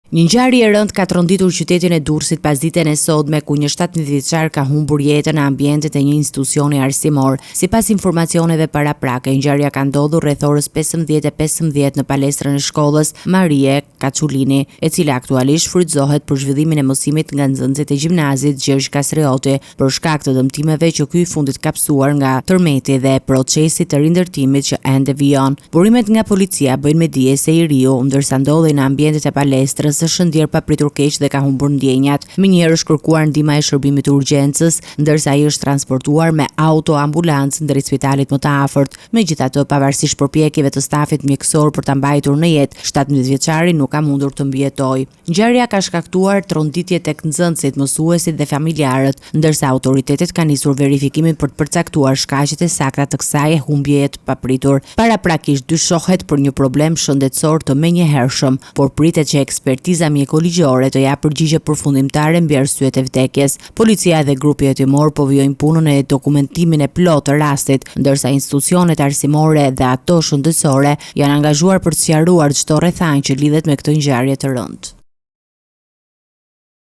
Një ngjarje e rëndë ka tronditur qytetin e Durrësit pasditen e sotme, ku një 17 vjeçar ka humbur jetën në ambientet e një institucioni arsimor. Sipas informacioneve paraprake, ngjarja ka ndodhur rreth orës 15:15 në palestrën e shkollës Marie Kaçulini, e cila aktualisht shfrytëzohet për zhvillimin e mësimit nga nxënësit e gjimnazit Gjergj Kastrioti. për shkak të dëmtimeve që ky i fundit ka pësuar nga tërmeti dhe procesit të rindërtimit që ende vijon. Burimet nga policia bëjnë me dije se i riu, ndërsa ndodhej në ambientet e palestrës, është ndjerë papritur keq dhe ka humbur ndjenjat. Menjëherë është kërkuar ndihma e shërbimit të urgjencës, ndërsa ai është transportuar me autoambulancë drejt spitalit më të afërt. Megjithatë, pavarësisht përpjekjeve të stafit mjekësor për ta mbajtur në jetë, 17 vjeçari nuk ka mundur të mbijetojë. Ngjarja ka shkaktuar tronditje tek nxënësit, mësuesit dhe familjarët, ndërsa autoritetet kanë nisur verifikimin për të përcaktuar shkaqet e sakta të kësaj humbjeje të papritur. Paraprakisht dyshohet për një problem shëndetësor të menjëhershëm, por pritet që ekspertiza mjeko-ligjore të japë përgjigje përfundimtare mbi arsyet e vdekjes. Policia dhe grupi hetimor po vijojnë punën e dokumentimin e plotë të rastit, ndërsa institucionet arsimore dhe ato shëndetësore janë angazhuar për të sqaruar çdo rrethanë që lidhet me këtë ngjarje të rëndë.